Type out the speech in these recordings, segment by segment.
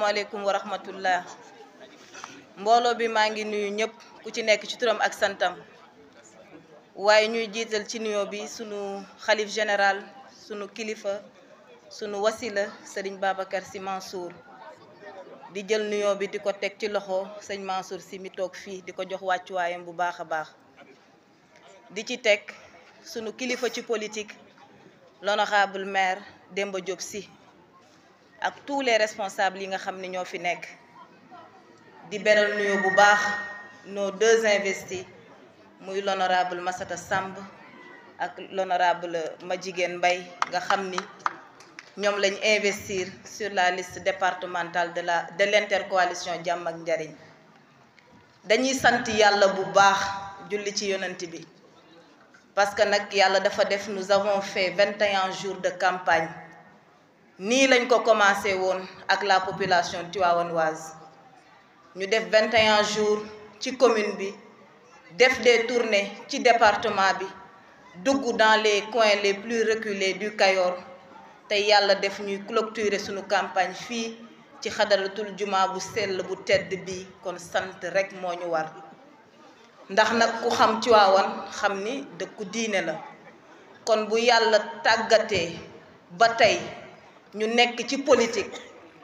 asalaamaaleykum wa rahmatullah mbooloo bi maa ngi nuyu ñëpp ku ci nekk ci turam ak santam waaye ñuy jiital ci nuyoo bi sunu xalif général sunu kilifa sunu wasila sëriñ Babacar Sy Mansour di jël nuyoo bi di ko teg ci loxo sëñ Mansour Sy mi toog fii di ko jox wàccuwaayam bu baax a baax di ci teg sunu kilifa ci politique l'honorable maire Demba Diop Sy ak tous les responsables yi nga xam ne ñoo fi nekk di beral nuyoo bu baax nos deux investis muy l'honorable Massata Samb ak l'honorable Madjiguène Mbaye nga xam ni ñoom lañ investir sur la liste départementale de l'intercoalition Jàmm ak Njariñ dañuy sant yàlla bu baax julli ci yonent bi parce que nag yàlla dafa def nous avons fait 21 jours de campagne nii lañ ko commencé woon ak la population tivaouanoise ñu def 21 jours ci commune bi def des tournées ci département bi dugg dans les coins les plus reculés du Kayor te yàlla def ñuy clôturer suñu campagne fii ci xadaratul juma bu sell bu tedd bi kon sant rek moo ñu war ndax nag ku xam Tivaouane xam ni dëkku diine la kon bu yàlla tàggatee ba tey ñu nekk ci politique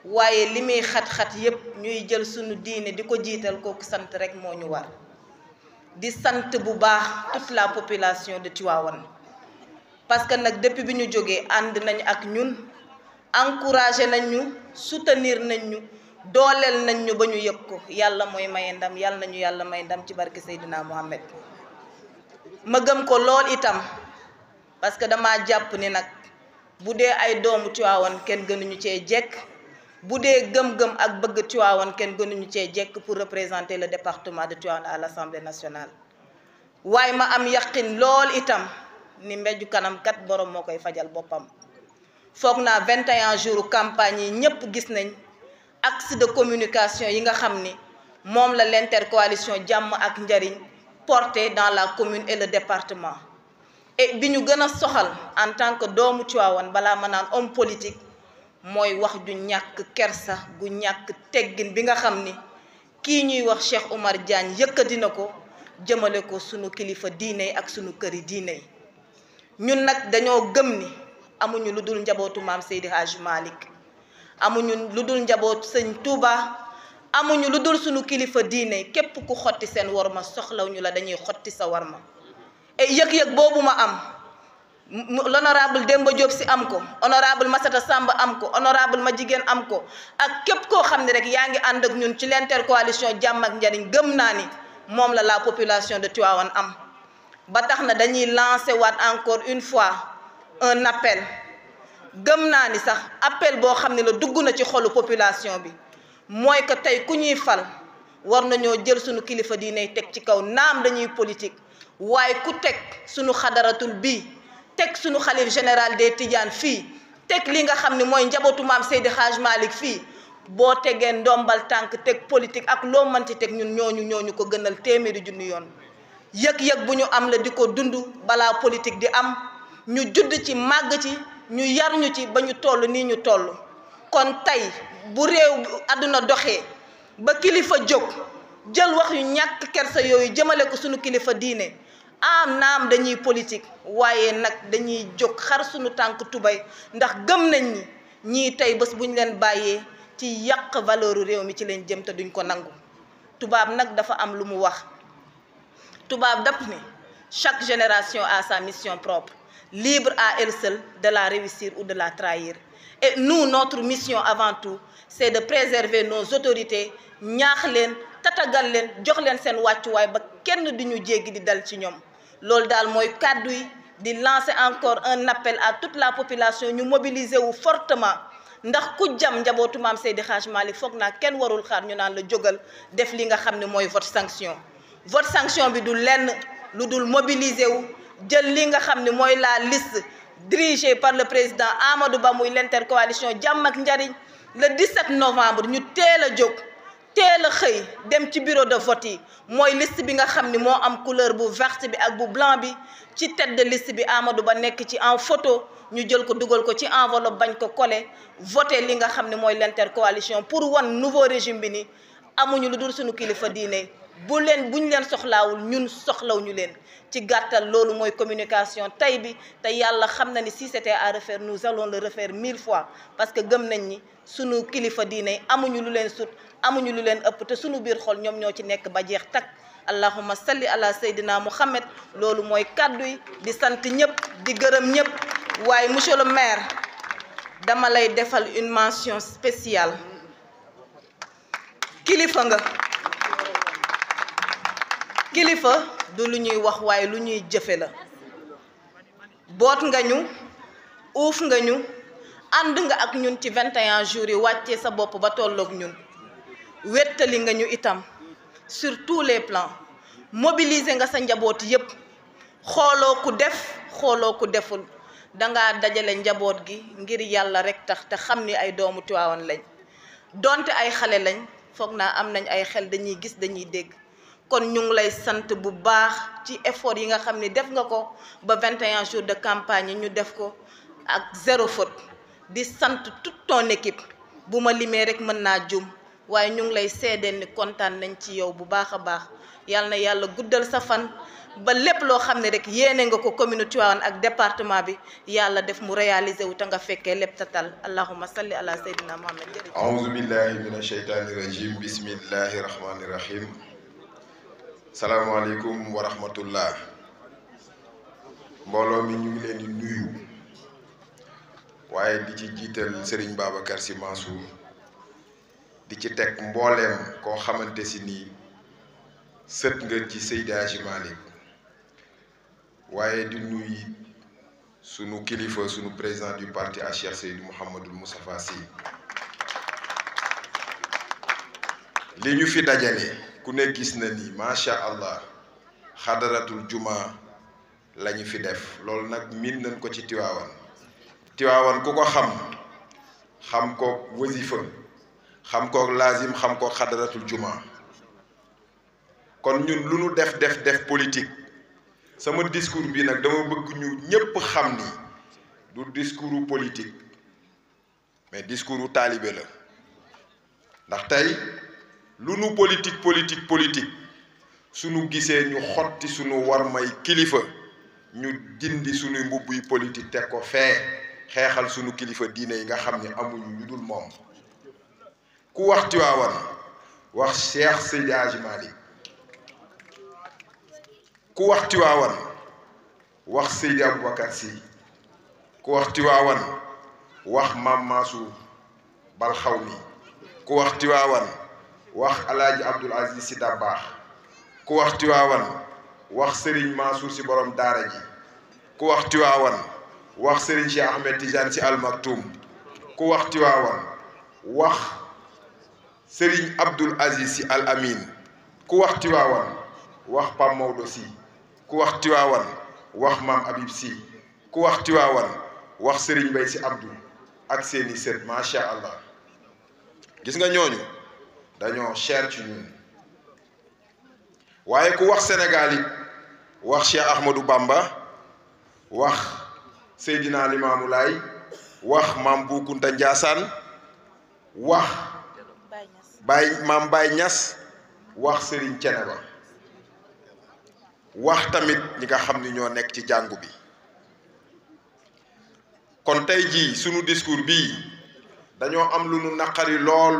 waaye li muy xat-xat yépp ñuy jël sunu diine di ko jiital kooku sant rek moo ñu war di sant bu baax toute la population de Tivaouane parce que nag depuis bi ñu jógee ànd nañ ak ñun encouragé nañ ñu soutenir nañ ñu dooleel nañ ñu ba ñu yëg ko yàlla mooy maye ndam yàlla nañu yàlla may ndam ci barke Seydina Mohamed ma gëm ko lool itam parce que dama jàpp ni nag bu dee ay doomu Tivaouane kenn gënuñu cee jekk bu dee gëm-gëm ak bëgg Tivaouane kenn gënuñu cee jekk pour représenter le département de Tivaouane à l'Assemblée nationale waaye ma am yaqin lool itam ni mbéju kanam kat borom moo koy fajal boppam foog naa 21 jours campagne yi ñëpp gis nañ axe de communication yi nga xam ni moom la l'intercoalition Jàmm ak Njariñ porté dans la commune et le département et bi ñu gën a soxal en tant que doomu Tivaouane balaa ma naan homme politique mooy wax ju ñàkk kersa gu ñàkk teggin bi nga xam ni kii ñuy wax Cheikh Oumar Diagne yëkkati na ko jëmale ko sunu kilifa diine yi ak sunu këri diine yi ñun nag dañoo gëm ni amuñu lu dul njabootu maam Seydi Hadj Malick amuñu lu dul njabootu sëñ Touba amuñu lu dul sunu kilifa diine képp ku xotti seen worma soxlawuñu la dañuy xotti sa worma et yëg-yëg boobu ma am l'honorable Demba Diop Sy am ko honorable Massata Samb am ko honorable Madjiguène am ko ak képp koo xam ne rek yaa ngi ànd ak ñun ci l'intercoalition Jàmm ak Njariñ gëm naa ni moom la population de Tivaouane am ba tax na dañuy lancer waat encore une fois un appel gëm naa ni sax appel boo xam ne la dugg na ci xolu population bi mooy que tey ku ñuy fal war nañoo jël sunu kilifa diine teg ci kaw naam dañuy politique waaye ku teg sunu xadaratul bii teg sunu xalif général des Tidianes fii teg li nga xam ne mooy njabootu maam Seydi Hadj Malick fii boo tegee ndombal tànk teg politique ak loo mënti teg ñun ñooñu ko gënal téeméeri junni yoon yëg-yëg bu ñu am la di ko dund balaa politique di am ñu judd ci màgg ci ñu yar ñu ci ba ñu toll nii ñu toll kon tey bu réew àdduna doxee ba kilifa jóg jël wax yu ñàkk kersa yooyu jëmale ko sunu kilifa diine am naam dañuy politique waaye nag dañuy jóg xar sunu tànk tubay ndax gëm nañ ni ñii tey bés bu ñu leen bàyyee ci yàq valeur réew mi ci leen jëm te duñ ko nangu tubaab nag dafa am lu mu wax tubaab daf ni chaque génération a sa mission propre libre à elle seule de la réussir ou de la trahir et nous notre mission avant tout c'est de préserver nos autorités ñaax leen tatagal leen jox leen seen wàccuwaay ba kenn duñu jéggi di dal ci ñoom loolu daal mooy kàddu yi di lancer encore un appel à toute la population ñu mobiliser wu fortement ndax ku jam njabootu maam Seydi Hadj Malick foog naa kenn warul xaar ñu naan la jógal def li nga xam ne mooy vote sanction bi du lenn lu dul mobiliser wu jël li nga xam ne mooy la liste dirigée par le président Amadou Ba muy l'intercoalition Jàmm ak Njariñ le 17 novembre ñu teel a jóg teel a xëy dem ci bureau de vote yi mooy liste bi nga xam ni moo am couleur bu verte bi ak bu blanc bi ci tête de liste bi Amadou Ba nekk ci en photo ñu jël ko dugal ko ci enveloppe bañ ko coller voter li nga xam ne mooy l'intercoalition pour wan nouveau régime bi ni amuñu lu dul suñu kilifa diine buñ leen soxlaawul ñun soxlawuñu leen ci gàttal loolu mooy communication tey bi te yàlla xam na ni si c'était à refaire nous allons le refaire 1000 fois parce que gëm nañ ni suñu kilifa diine amuñu lu leen sut amuñu lu leen ëpp te suñu biir xol ñoom ñoo ci nekk ba jeex takk allahumma salli ala sayyidina muhammad loolu mooy kàddu yi di sant ñëpp di gërëm ñëpp waaye monsieur le maire dama lay defal une mention spéciale kilifa nga kilifa du lu ñuy wax waaye lu ñuy jëfe la boot nga ñu uuf nga ñu ànd nga ak ñun ci 21 jours yi wàccee sa bopp ba tolloog ñun wéttali nga ñu itam sur tous les plans mobiliser nga sa njaboot yépp xooloo ku def xooloo ku deful dangaa dajale njaboot gi ngir yàlla rek tax te xam ni ay doomu Tiwaawan lañ donte ay xale lañ foog naa am nañ ay xel dañuy gis dañuy dégg kon ñu ngi lay sant bu baax ci effort yi nga xam ni def nga ko ba 21 jours de campagne yi ñu def ko ak 0 faute di sant toute ton équipe bu ma limee rek mën naa jum waaye ñu ngi lay seedeel ni kontaan nañ ci yow bu baax a baax yàlla na yàlla guddal sa fan ba lépp loo xam ne rek yéene nga ko commune Tivaouane ak département bi yàlla def mu réaliser wu te nga fekkee lépp tatal allahumma salli ala sayyidina muhammad jërëjëf a'udhu billahi minash shaitani rajim bismillahi rahmani rahim salaamaaleykum wa rahmatullah mbooloo mi ñu ngi leen di nuyu waaye di ci jiital Serigne Babacar Sy Mansour di ci teg mbooleem koo xamante si nii sët nga ci Seydi Hadji Malick waaye di nuyu sunu kilifa sunu président du parti à Cheikh Seydou Mouhamadou Moustapha Sy li ñu fi dajale ku ne gis na ni macha allah xadaratul juma la ñu fi def loolu nag miin nañ ko ci Tiwaawan ku ko xam ko wasifa xam ko lazim xam ko xadaratul juma kon ñun lu nu def politique sama discours bi nag dama bëgg ñu ñépp xam ni du discours politique mais discours taalibe la ndax tey lu nu politique suñu gisee ñu xotti suñu war may kilifa ñu dindi suñuy mbubb yi politique teg ko fee xeexal suñu kilifa diine yi nga xam ne amuñu ñu dul moom ku wax Tiwaawan wax Cheikh Seydi Hadji Malick ku wax Tiwaawan wax Seydi Aboubacar Sy ku wax Tiwaawan wax Maam Mansour Bal Xawmi ku wax Tiwaawan wax Alaaji Abdoul Aziz Sy Dabakh ku wax Tiwaawan wax Serigne Mansour Sy borom daara ji ku wax Tiwaawan wax Serigne Cheikh Ahmed Tidiane Sy Al Maktoum ku wax Tiwaawan wax Serigne Abdoul Aziz Sy Al Amin ku wax Tiwaawan wax Pam Maodo Sy ku wax Tiwaawan wax Maam Habib Sy ku wax Tiwaawan wax Serigne Mbaye Sy Abdou ak seeni sët macha allah gis nga ñooñu dañoo cher ci ñun waaye ku wax Sénégal it wax Cheikh Ahmadou Bamba wax Seydina Limamou Laye wax Maam Bou Kounta Ndiassane wax Maam Baye Niass wax Serigne Thiénaba wax tamit ñi nga xam ni ñoo nekk ci jàngu bi kon tey jii sunu discours bii dañoo am lu nu naqari lool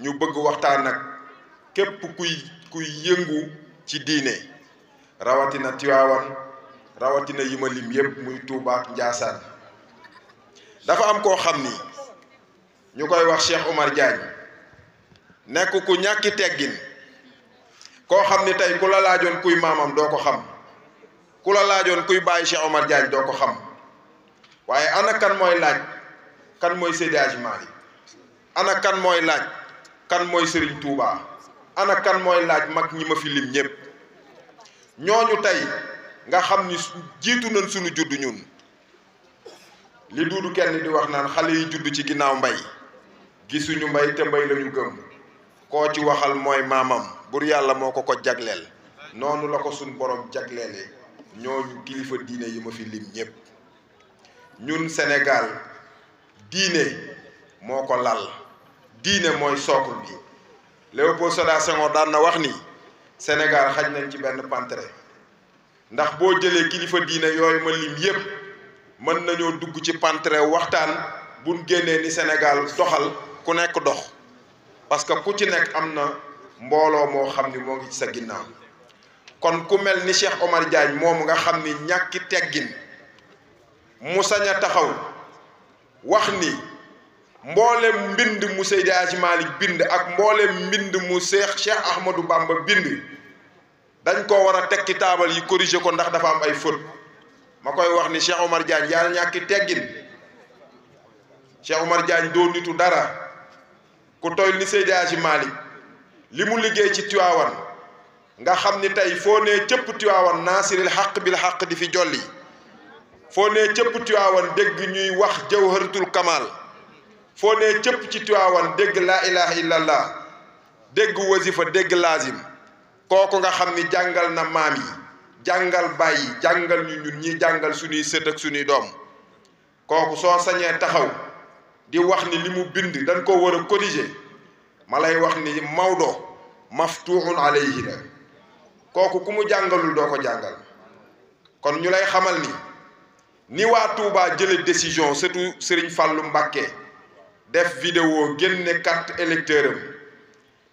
ñu bëgg waxtaan ak képp kuy yëngu ci diine rawatina Tiwaawan rawatina yi ma lim yépp muy Tuuba ak Njaasaan dafa am koo xam ni ñu koy wax Cheikh Omar Diagne nekk ku ñàkki teggin koo xam ni tey ku la laajoon kuy maamam doo ko xam ku la laajoon kuy bàyyi Cheikh Omar Diagne doo ko xam waaye ana kan mooy laaj kan mooy Seydi Hadji Malick ana kan mooy laaj kan mooy Serigne Touba ana kan mooy laaj mag ñi ma fi lim ñépp ñooñu tey nga xam ni jiitu nañ suñu judd ñun li duudu kenn di wax naan xale yi judd ci ginnaaw mbay gisuñu mbay te mbay lañu gëm koo ci waxal mooy maamam bur yàlla moo ko jagleel noonu la ko suñ borom jagleele ñooñu kilifa diine yi ma fi lim ñépp ñun Sénégal diine moo ko lal diine mooy sookul bi Léopold Sédar Senghor daan na wax ni Sénégal xaj nañ ci benn pantere ndax boo jëlee kilifa diine yooyu ma lim yépp mën nañoo dugg ci pantere waxtaan buñ génnee ni Sénégal doxal ku nekk dox parce que ku ci nekk am na mbooloo moo xam ni moo ngi ci sa ginnaaw kon ku mel ni Cheikh Omar Diagne moom nga xam ni ñàkki teggin mu sañ a taxaw wax ni mboolem mbind mu Seydi Hadji Malick bind ak mboolem mbind mu Cheikh Ahmadou Bamba bind dañ ko war a teg ci taabal yi corriger ko ndax dafa am ay faute ma koy wax ni Cheikh Omar Diagne yàlla ñàkki teggin Cheikh Omar Diagne doo nitu dara ku toll ni Seydi Hadji Malick li mu liggéey ci Tiwaawan nga xam ni tey foo nee cëpp Tiwaawan naasiril xaq bil xaq di fi jolli foo nee cëpp Tiwaawan dégg ñuy wax jawharatul kamal foo nee cëpp ci Tiwaawan dégg laa ilaha illallah dégg wasifa dégg laazim kooku nga xam ni jàngal na maam yi jàngal bàyyi jàngal ñu ñun ñi jàngal suñuy sët ak suñuy doom kooku soo sañee taxaw di wax ni li mu bind dañ ko war a corriger ma lay wax ni Maodo maftuhun alayhi la kooku ku mu jàngalul doo ko jàngal kon ñu lay xamal ni waa Touba jële décision surtout Serigne Fallou Mbacké def vidéo génne carte électeur am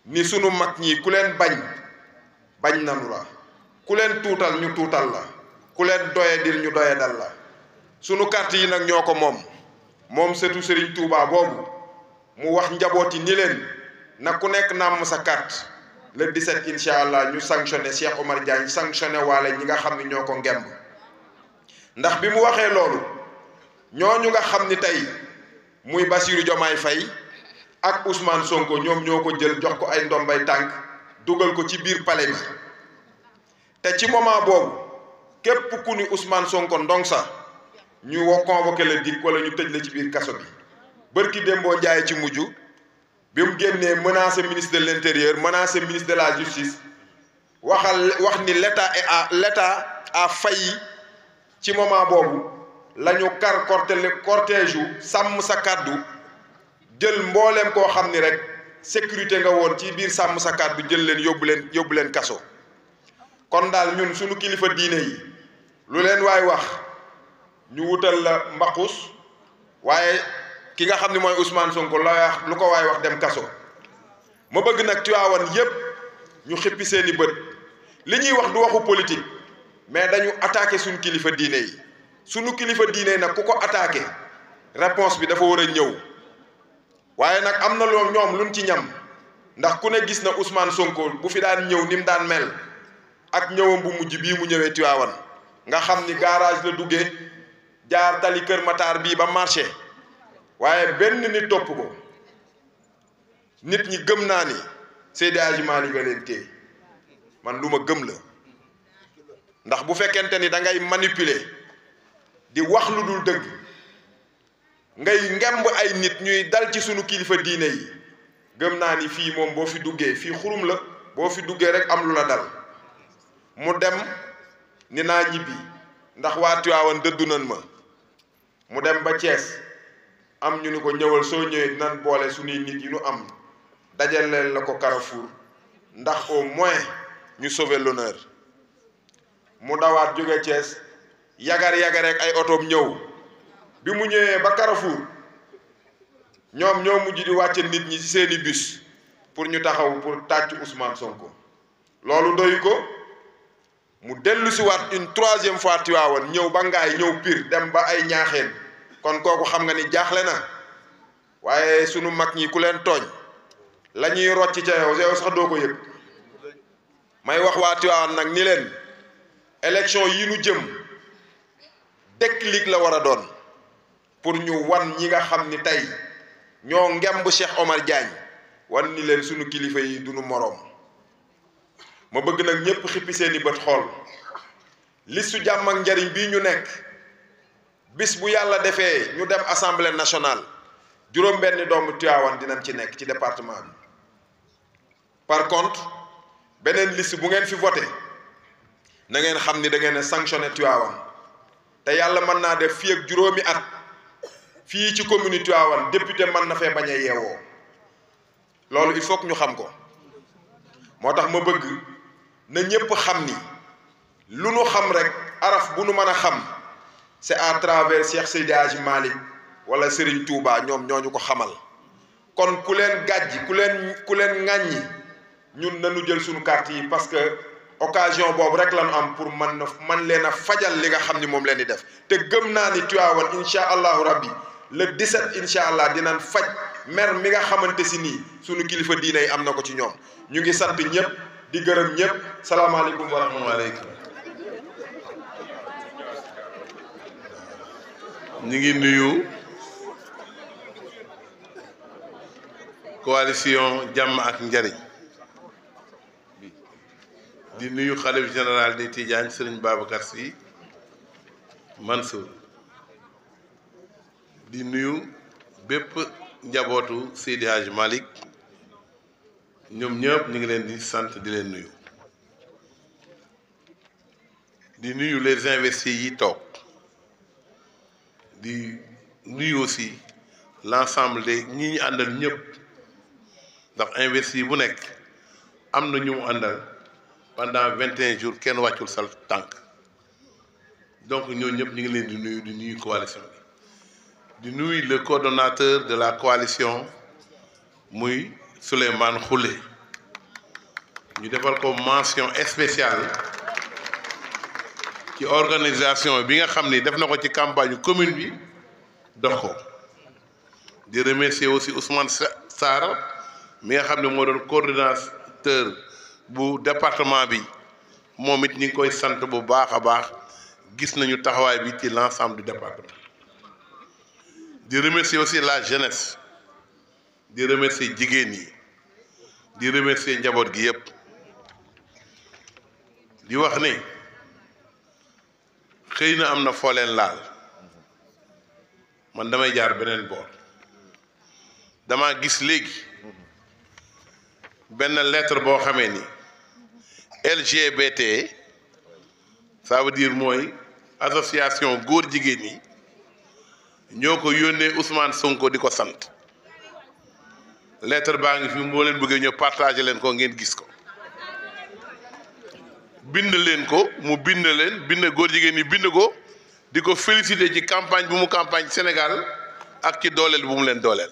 ni sunu mag ñi ku leen bañ nanu la ku leen tuutal ñu tuutal la ku leen doyadil ñu doyadal la sunu carte yi nag ñoo ko moom surtout Serigne Touba boobu mu wax njaboot yi ni leen na ku nekk nàmm sa carte le 17 incha allah ñu sanctionné Cheikh Omar Diagne sanctionné waale ñi nga xam ni ñoo ko ngemb ndax bi mu waxee loolu ñooñu nga xam ni tey muy Bassirou Diomaye Faye ak Ousmane Sonko ñoom ñoo ko jël jox ko ay ndombay tànk dugal ko ci biir palais bi te ci moment boobu képp ku ni Ousmane Sonko ndong sa ñu convoqué la dik wala ñu tëj la ci biir kaso bi bërki Dembo Ndiaye ci mujj bi mu génnee menacé ministre de l'intérieur menacé ministre de la justice wax ni l'état a failli ci moment boobu la ñu kar cortège yu sàmm sa kàddu jël mbooleem koo xam ni rek sécurité nga woon ci biir sàmm sa kàddu jël leen yóbbu leen kaso kon daal ñun suñu kilifa diine yi lu leen waay wax ñu wutal la mbaqus waaye ki nga xam ne mooy Ousmane Sonko la wax lu ko waay wax dem kaso ma bëgg nag Tiwaawan yépp ñu xippi seeni bët li ñuy wax du waxu politique mais dañu attaqué suñu kilifa diine yi suñu kilifa diine yi nag ku ko attaqué réponse bi dafa war a ñëw waaye nag am na loolu ñoom luñ ci ñam ndax ku ne gis na Ousmane Sonko bu fi daan ñëw ni mu daan mel ak ñëwam bu mujj bii mu ñëwee Tiwaawan nga xam ni garage la duggee jaar tali Kër Matar bii ba marché waaye benn nit topp ko nit ñi gëm naa ni Seydi Hadji Malick nga leen téye man lu ma gëm la ndax bu fekkente ni da ngay manipuler di wax lu dul dëgg ngay ngemb ay nit ñuy dal ci sunu kilifa diine yi gëm naa ni fii moom boo fi duggee fii xurum la boo fi duggee rek am lu la dal mu dem ni naa ñibbi ndax waa Tiwaawan dëddu nan ma mu dem ba Thiès am ñu ni ko ñëwal soo ñëwee dinañ boole suñuy nit yi ñu am dajaleel la ko Carrefour ndax au moins ñu sauver l'honneur mu dawaat jóge Thiès yagar rek ay otoom ñëw bi mu ñëwee ba Carrefour ñoom ñoo mujj di wàcce nit ñi ci seeni bus pour ñu taxaw pour tàcc Ousmane Sonko loolu doy ko mu dellu si waat une troisième fois Tiwaawan ñëw ba Ngaay ñëw Pire dem ba ay Ñaaxeen kon kooku xam nga ni jaaxle na waaye sunu mag ñi ku leen tooñ la ñuy rocc ca yow sax doo ko yëg may wax waa Tiwaawan nag ni leen élection yi nu jëm déclic la war a doon pour ñu wan ñi nga xam ni tey ñoo ngemb Cheikh Omar Diagne wan ni leen sunu kilifa yi duñu moroom ma bëgg nag ñépp xippi seeni bët xool listu jàmm ak njariñ bii ñu nekk bis bu yàlla defee ñu dem assemblée nationale juróom benni doomu Tiwaawan dinañ ci nekk ci département bi par contre beneen liste bu ngeen fi voté na ngeen xam ni da ngeen a sanctionné Tiwaawan te yàlla mën naa def fii ak juróomi at fii ci commune Tivaouane député mën na fee bañ a yeewoo loolu il faut que ñu xam ko moo tax ma bëgg na ñépp xam ni lu nu xam rek araf bu nu mën a xam c'est à travers Cheikh Seydi Hadji Malick wala Serigne Touba ñoom ñooñu ko xamal kon ku leen gàjji ku leen ŋàññi ñun nañu jël suñu carte yi parce que occasion boobu rek lañu am pour man leen a fajal li nga xam ni moom leen di def te gëm naa ni Tivaouane incha allahu rabbi le 17 incha allah dinañ faj mer mi nga xamante si nii suñu kilifa diine yi am na ko ci ñoom ñu ngi sant ñëpp di gërëm ñëpp salaamaaleykum wa rahmatulah. ñu ngi nuyu coalition jàmm ak njariñ di nuyu xalif général des Tidianes Serigne Babacar Sy Mansour di nuyu bépp njabootu Seydi Hadji Malick ñoom ñëpp ñu ngi leen di sant di leen nuyu di nuyu les investis yi toog di nuyu aussi l'ensemble de ñi ñu àndal ñëpp ndax investi bu nekk am na ñu mu àndal pendant 21 jours kenn wàccul sal tànk donc ñoo ñëpp ñu ngi leen di nuyu coalition bi di nuyu le coordonnateur de la coalition muy Souleymane Khoule ñu defal ko mention spéciale ci organisation bi nga xam ni def na ko ci campagne commune bi dox ko di remercier aussi Ousmane Sarr mi nga xam ne moo doon coordonnateur bu département bi moom it ñi ngi koy sant bu baax a baax gis nañu taxawaay bi ci l'ensemble du département di remercier aussi la jeunesse di remercier jigéen yi di remercier njaboot gi yépp di wax ni xëy na am na foo leen laal man damay jaar beneen boor dama gis léegi benn lettre boo xamee ni LGBT ça veut dire mooy association góor jigéen yi ñoo ko yónnee Ousmane Sonko di ko sant lettre baa ngi fi moo leen bëggee ñëw partager leen ko ngeen gis ko bind leen ko mu bind leen bind góor jigéen ñi bind ko di ko féliciter ci campagne bu mu campagne Sénégal ak ci dooleel bu mu leen dooleel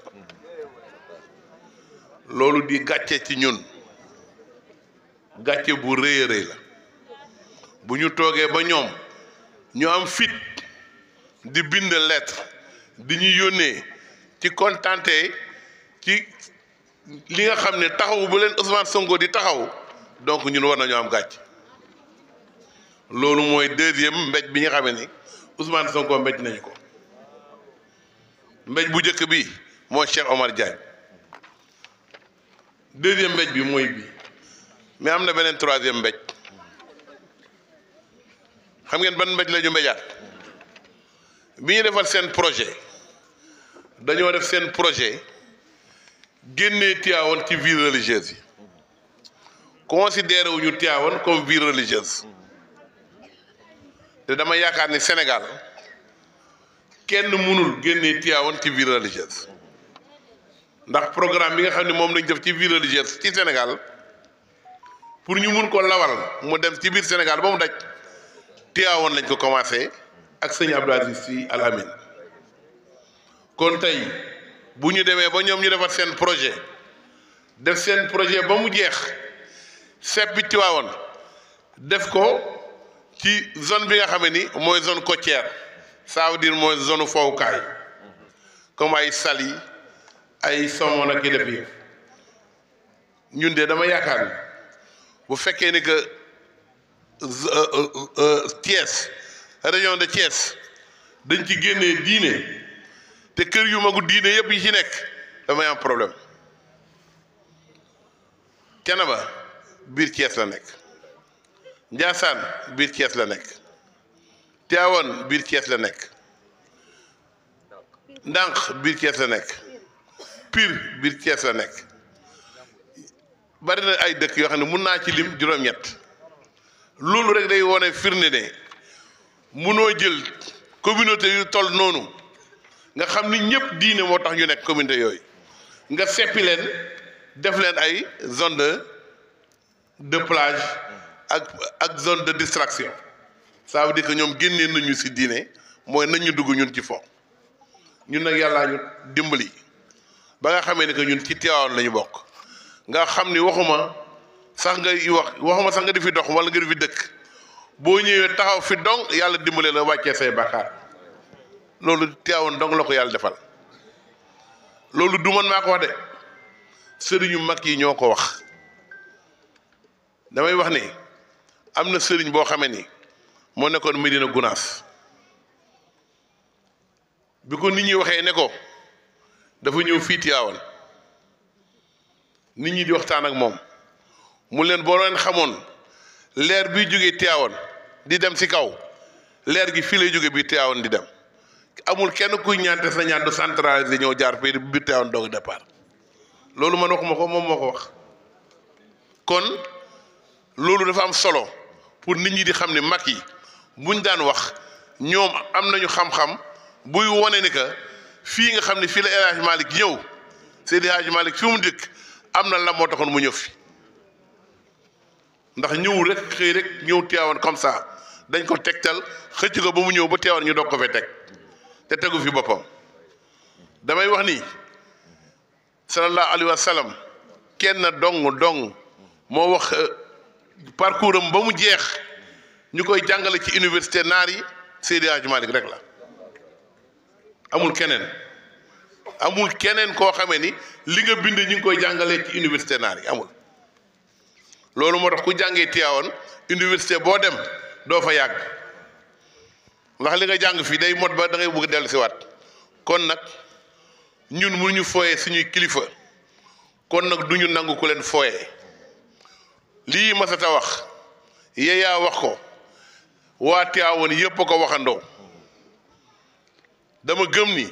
loolu di gàcce ci ñun gàcce bu rëy a rëy la bu ñu toogee ba ñoom ñu am fit di bind lettre di ñu yónnee ci kontante ci li nga xam ne taxaw bu leen Ousmane Sonko di taxaw donc ñun war nañoo am gàcce loolu mooy deuxième mbéj bi nga xam ni Ousmane Sonko mbéj nañu ko mbéj bu njëkk bi mooy Cheikh Omar Diagne deuxième mbéj bi mooy bii mais am na beneen troisième mbéj xam ngeen ban mbéj la ñu mbéjaat bi ñu defal seen projet dañoo def seen projet génnee Tivaouane ci ville religieuse yi considéré wuñu Tivaouane comme ville religieuse te dama yaakaar ni Sénégal kenn mënul génnee Tivaouane ci ville religieuse ndax programme bi nga xam ne moom lañ def ci ville religieuse ci Sénégal pour ñu mun ko lawal mu dem ci biir Sénégal ba mu daj Tivaouane lañ ko commencé ak sëñ Abdou Aziz Sy Al Amine kon tey bu ñu demee ba ñoom ñu defar seen projet def seen projet ba mu jeex seppi Tivaouane def ko ci zone bi nga xam ni mooy zone côtière ça veut dire mooy zone fowukaay comme ay Saly ay Somone ak i def yi ñun de dama yaakaar ni bu fekkee ni que Thiès région de Thiès dañ ci génnee diine te kër yu magu diine yëpp yi ci nekk damay am problème Thiénaba biir Thiès la nekk Ndiassane biir Thiès la nekk Tivaouane biir Thiès la nekk Ndank biir Thiès la nekk Pire biir Thiès la nekk bari na ay dëkk yoo xam ne mun naa ci lim juróom-ñett loolu rek day wone firnde ne munoo jël communauté yu toll noonu nga xam ni ñëpp diine moo tax ñu nekk communauté yooyu nga seppi leen def leen ay zone de plage ak zone de distraction ça veut dire que ñoom génnee nañu ci diine mooy nañ ñu dugg ñun ci fo ñun nag yàllaa ñu dimbali ba nga xamee ne que ñun ci Tivaouane la ñu bokk nga xam ni waxuma sax nga di fi dox wala nga di fi dëkk boo ñëwee taxaw fi dong yàlla dimbale la wàccee say bàkkaar loolu Tivaouane dong la ko yàlla defal loolu du man maa ko wax de sëriñu mag yi ñoo ko wax damay wax ni am na sëriñ boo xamee ni moo nekkoon Medina Gounass bi ko nit ñi waxee ne ko dafa ñëw fii Tivaouane nit ñi di waxtaan ak moom mu leen boo leen xamoon leer biy jógee Tivaouane di dem ci kaw leer gi fii lay jóge biir Tivaouane di dem amul kenn kuy ñaante sa ñaan du centralisé ñëw jaar fii biir Tivaouane doog départ loolu man waxuma ko moom moo ko wax kon loolu dafa am solo pour nit ñi di xam ne mag yi buñ daan wax ñoom am nañu xam-xam buy wone ni que fii nga xam ne fii la El Hadj Malick ñëw Seydi Hadj Malick fi mu dëkk am na la moo taxoon mu ñëw fi ndax ñëwul rek xëy rek ñëw Tivaouane comme ça dañ ko tegtal xëcc ko ba mu ñëw ba Tivaouane ñu doog ko fee teg te tegu fi boppam damay wax ni sallallahu alayhi wa sallam kenn dong moo wax parcours am ba mu jeex ñu koy jàngale ci université naar yi Seydi Hadji Malick rek la amul keneen koo xamee ni li nga bind ñu ngi koy jàngalee ci université naar yi amul loolu moo tax ku jàngee Tivaouane université boo dem doo fa yàgg ndax li nga jàng fii day mot ba da ngay bëgg dellu si waat kon nag ñun mënuñu fooyee suñuy kilifa kon nag duñu nangu ku leen fooyee lii Masata wax yeeyaa wax ko waa Tivaouane yépp a ko waxandoo dama gëm ni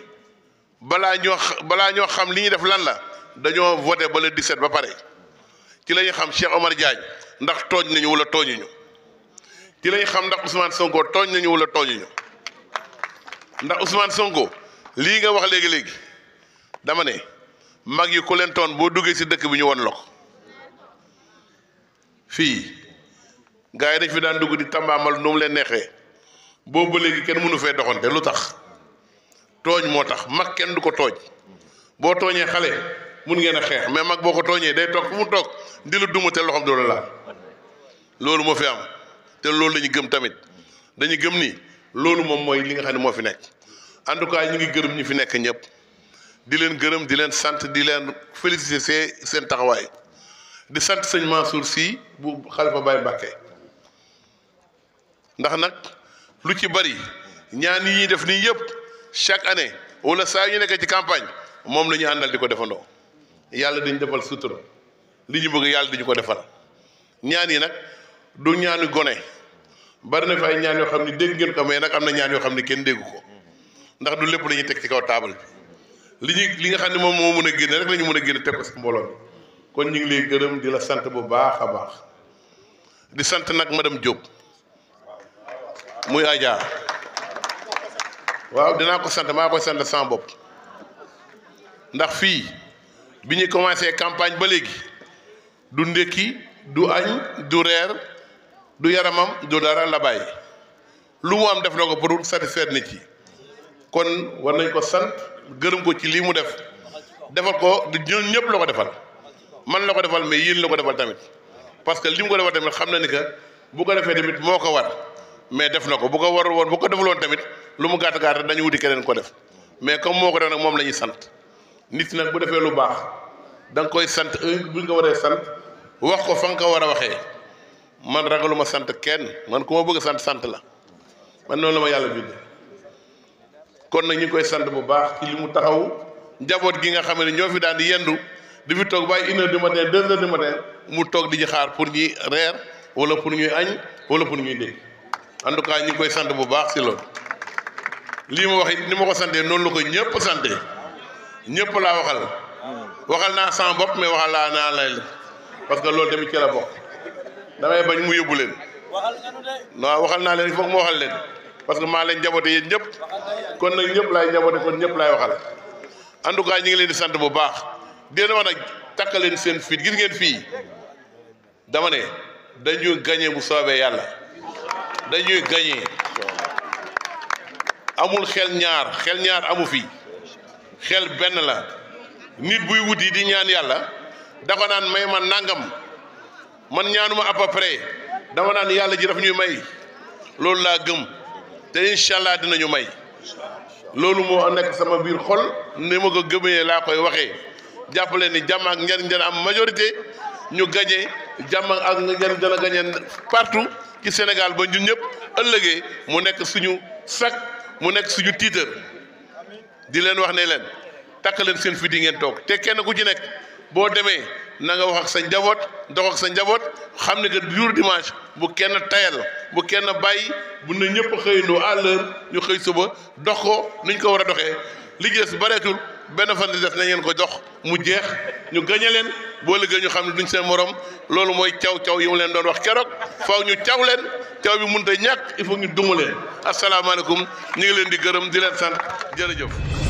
balaa ñoo xam li ñuy def lan la dañoo voté ba le 17 ba pare ci la ñu xam Cheikh Omar Diagne ndax tooñ nañu wala tooñuñu ci la ñu xam ndax Ousmane Sonko tooñ nañu wala tooñuñu ndax Ousmane Sonko lii nga wax léegi dama ne mag yi ku leen toon boo duggee ci dëkk bi ñu won la ko fii gars yi dañ fi daan dugg di tambaamal nu mu leen neexee boobu ba léegi kenn mënu fee doxante lu tax tooñ moo tax mag kenn du ko tooñ boo tooñee xale mun ngeen a xeex mais mag boo ko tooñee day toog fu mu toog di la duma te loxoom doo la laal loolu moo fi am te loolu lañu gëm tamit dañu gëm ni loolu moom mooy li nga xam ne moo fi nekk en tout cas ñu ngi gërëm ñi fi nekk ñëpp di leen gërëm di leen sant di leen féliciter seen taxawaay di sant sëñ Mansour Sy bu Xalifa Baye Mbacké ndax nag lu ci bari ñaan yi ñuy def nii yëpp chaque année wala saa yu ñu nekkee ci campagne moom la ñu àndal di ko defandoo yàlla dañu defal sutura li ñu bëgg yàlla dañu ko defal ñaan yi nag du ñaanu gone bari na fi ay ñaan yoo xam ne dégg ngeen ko mais nag am na ñaan yoo xam ne kenn déggu ko ndax du lépp la ñuy teg ci kaw taabal bi li nga xam ne moom moo mën a génne rek la ñu mën a génne teg ko si mbooloo bi kon ñu ngi lay gërëm di la sant bu baax a baax di sant nag madame Diop muy Adja waaw dinaa ko sant maa koy sant sama bopp ndax fii bi ñu commencé campagne ba léegi du ndékki du añ du reer du yaramam du dara la bàyyi lu mu am def na ko pour satisfaire nit yi kon war nañ ko sant gërëm ko ci lii mu def defal ko ñun ñëpp la ko defal man la ko defal mais yéen la ko defal tamit parce que li mu ko defal tamit xam na ni que bu ko defee tamit moo ko war mais def na ko bu ko warul woon bu ko deful woon tamit lu mu gàtt gàtt dañu wuti keneen ko def mais comme moo ko def nag moom la ñuy sant nit nag bu defee lu baax da nga koy sant bu nga waree sant wax ko fa nga ko war a waxee man ragaluma sant kenn man ku ma bëgg sant sant la man noonu la ma yàlla bindee kon nag ñu ngi koy sant bu baax ci li mu taxaw njaboot gi nga xam ne ñoo fi daan di yendu di fi toog bàyyi 1h du matin 2h du matin mu toog di ñu xaar pour ñuy reer wala pour ñuy añ wala pour ñuy dégg en tout cas ñu ngi koy sant bu baax si loolu lii ma wax it ni ma ko santee noonu la ko ñëpp santee ñëpp laa waxal naa sama bopp mais waxal naa lay parce que loolu tamit ci la bokk damay bañ mu yóbbu leen waaw waxal naa leen il faut que ma waxal leen parce que maa leen njaboote yéen ñëpp kon nag ñëpp laay njaboote kon ñëpp laay waxal en tout cas ñu ngi leen di sant bu baax dina wax nag takkaleen seen fit gis ngeen fii dama ne dañuy gagné bu soobee yàlla dañuy gagné amul xel ñaar amu fi xel benn la nit buy wuti di ñaan yàlla da ko naan may ma nangam man ñaanuma à peu près dama naan yàlla ji daf ñuy may loolu laa gëm te incha allah dinañu may loolu moo nekk sama biir xol ni ma ko gëmee laa koy waxee jàppale ni jàmm ak njariñ dana am majorité ñu gagné jàmm ak njariñ dana gagné partout ci Sénégal ba ñun ñëpp ëllëgee mu nekk suñu sac mu nekk suñu tiitar di leen wax ne leen takk leen seen fit yi ngeen toog te kenn ku ci nekk boo demee na nga wax ak sa njaboot dox ak sa njaboot xam ne que jour dimanche bu kenn tayal bu kenn bàyyi bu ne ñëpp xëyandoo à l'heure ñu xëy suba dox ko nuñ ko war a doxee li des bareetul benn fan di def na ngeen ko jox mu jeex ñu gañe leen boo liggéey ñu xam ne duñ seen morom loolu mooy caw yi mu leen doon wax keroog faaw ñu caw leen caw bi mënut a ñàkk il faut ñu duma leen asalaamaaleykum ñu ngi leen di gërëm di leen sant jërëjëf.